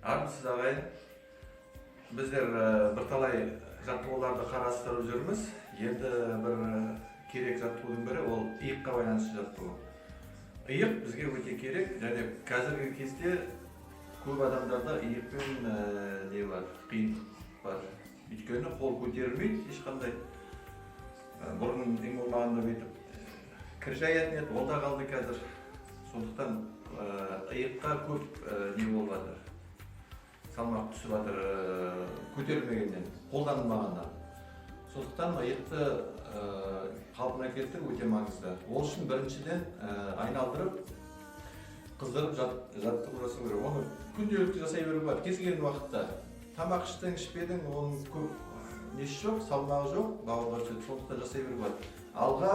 Армысыз, ағайын! Біздер бірталай жаттығуларды қарастырып жүрміз. Енді бір керек жаттығудың бірі ол иыққа байланысты жаттығу. Иық бізге өте керек, және қазіргі кезде көп адамдарда иықпен не бар, қиындық бар. Өйткені қол көтерілмейді ешқандай. Бұрын ең болмағанда бүйтіп кір жаятын еді, ол да қалды қазір. Сондықтан иыққа көп не болып жатыр, салмақ түсіп жатыр, көтерілмегеннен, қолданылмағаннан. Сондықтан иықты қалпына келтіру өте маңызды. Ол үшін біріншіден айналдырып, қыздырып жаттығу жасау керек. Оны күнделікті жасай беруге болады. Кез келген уақытта тамақ іштің, ішпедің, оның көп несі жоқ, салмағы жоқ, бауырға түседі. Сондықтан жасай беруге болады. Алға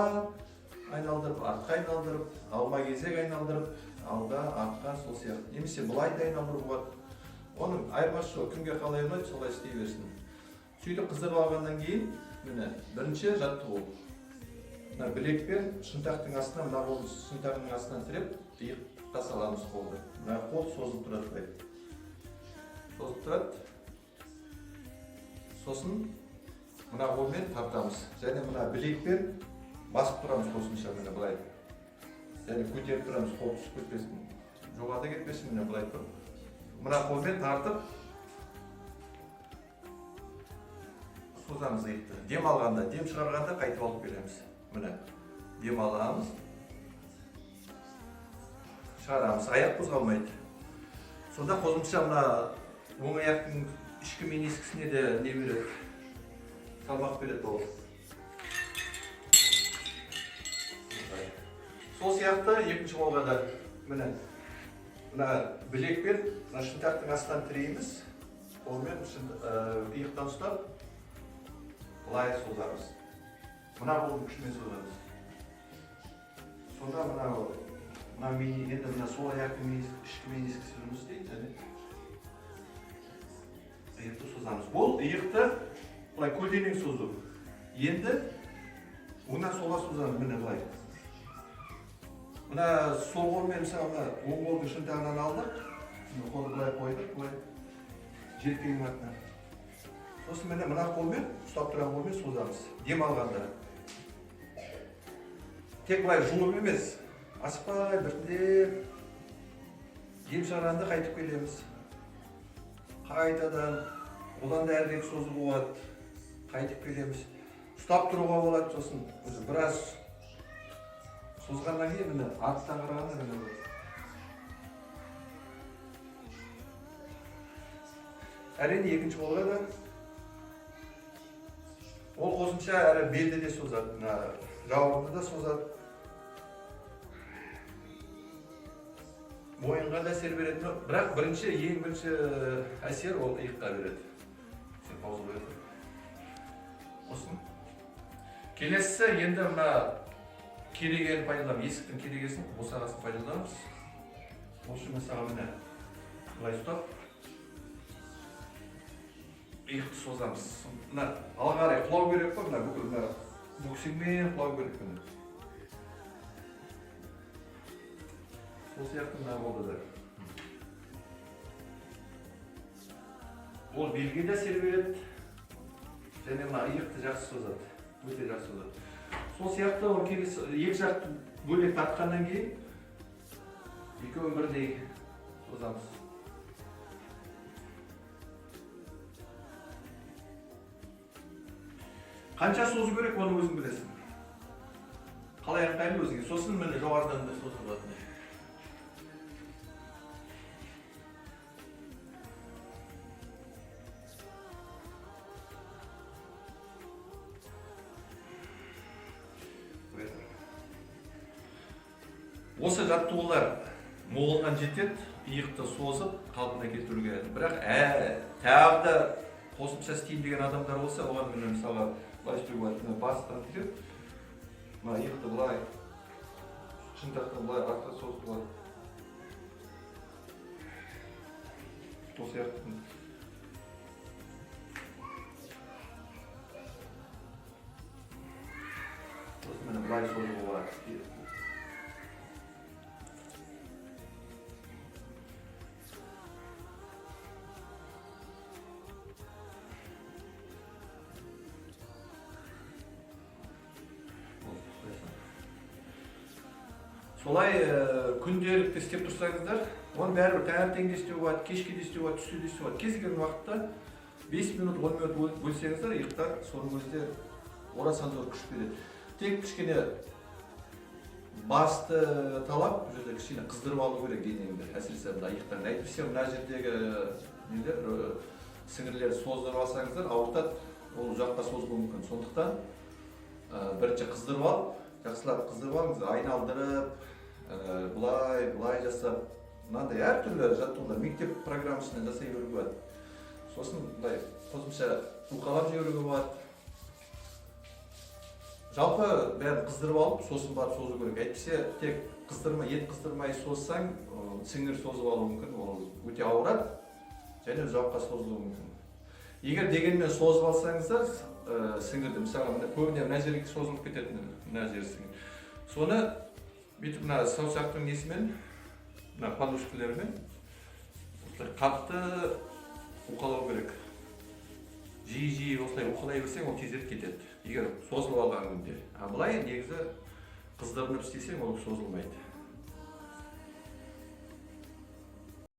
айналдырып, артқа айналдырып, алма кезек айналдырып, алға, артқа, сол сияқты. Немесе былай да айналдыруға болады. Оның айырмасы жоқ, кімге қалай ұнайды, солай істей берсін. Сөйтіп қыздырып алғаннан кейін, міне, бірінші жаттығу. Мына білекпен шынтақтың астына, мына қолды шынтағының астынан тіреп, иыққа саламыз қолды. Мына қол созылып тұрады былай. Созылып тұрады. Сосын мына қолмен тартамыз. Және мына білекпен басып тұрамыз қосымша, міне былай. Және көтеріп тұрамыз, қол түсіп кетпесін. Жоғарыда кетпесін, міне былай тұрып. Мына қолмен тартып созамыз иықты. Дем алғанда, дем шығарғанда қайтып алып келеміз. Міне, дем аламыз, шығарамыз, аяқ қозғалмайды. Сонда қосымша мына оң аяқтың ішкі менискісіне де не береді, салмақ береді ол. Сол сияқты екінші қолға да, міне, мына білекпен мына шынтақтың астынан тірейміз, қолмен иықтан ұстап былай созамыз. Мына қолдың күшімен созамыз. Сонда мына енді мына сол аяқтың ішкі менискісі жұмыс істейді, және иықты созамыз. Бұл иықты былай көлденең созу. Енді оңнан солға созамыз, міне былай. Мына сол қолмен, мысалы, мына оң қолдың шынтағынан алдық, мына қолды былай қойдық, былай желкенің артына. Сосын міне мына қолмен, ұстап тұрған қолмен созамыз. Дем алғанда. Тек былай жұлып емес, асықпай біртіндеп дем шығарғанда қайтып келеміз. Қайтадан одан да әрірек созуға болады. Қайтып келеміз. Ұстап тұруға болады, сосын өзі біраз созғаннан кейін, міне, арттан қарағанда міне былай. Әрине, екінші қолға да ол қосымша әрі белді де созады, мына жауырынды да созады, мойынға да әсер береді. Но бірақ ең бірінші әсер ол иыққа береді. Сен пауза қоя тұр. Сосын келесісі енді мына керегені пайдаланамыз, есіктің керегесін, босағасын пайдаланамыз. Ол үшін, мысалы, міне былай ұстап иықты созамыз. Мына алға қарай құлау керек қой, мына бүкіл мына бөксеңмен құлау керек, міне. Сол сияқты мына қолда да. Ол белге де әсер береді, және мына иықты жақсы созады, өте жақсы созады. Сол сияқты ол келесі екі жақты бөлек тартқаннан кейін екеуін бірдей созамыз. Қанша созу керек, оны өзің білесің. Қалай ыңғайлы өзіңе. Сосын міне жоғарыдан да созуға болады. Осы жаттығулар молынан жетеді, иықты созып қалпына келтіруге. Бірақ тағы да қосымша істеймін деген адамдар болса, оған міне, мысалға, былай істеуге болады. Мына бастан тіреп, мына иықты былай шынтақтан былай артқа созып болады. Сол сияқты. Сосын міне былай созуға болады. Солай күнделікті істеп тұрсаңыздар, оны бәрібір таңертең де істеуге болады, кешке де істеуге болады, түсте де істеуге болады. Кез келген уақытта 5 минут, 10 минут бөлсеңіздер, иықтар соның өзі де орасан зор күш береді. Тек кішкене басты талап бұл жерде кішкене қыздырып алу керек денеңді, әсіресе мына иықтарды. Әйтпесе мына жердегі нелер, сіңірлерді создырып алсаңыздар, ауыртады, ол ұзаққа созылуы мүмкін. Сондықтан бірінші қыздырып алып, жақсылап қыздырып алыңыз, айналдырып, былай былай жасап, мынандай әртүрлі жаттығулар мектеп программасымен жасай беруге болады. Сосын былай қосымша уқалап жіберуге болады. Жалпы бәрін қыздырып алып, сосын барып созу керек. Әйтпесе тек қыздырмай, ет қыздырмай созсаң, сіңір созып алуы мүмкін, ол өте ауырады және ұзаққа созылуы мүмкін. Егер дегенмен созып алсаңыздар сіңірді, мысалға, мына көбіне мына жерге созылып кетеді, мына жері сіңір, соны бүйтіп мына саусақтың несімен, мына подушкалармен осылай қатты уқалау керек. Жиі жиі осылай уқалай берсең, ол тезірек кетеді, егер созылып алған күнде. А былай негізі қыздырынып істесең, ол созылмайды.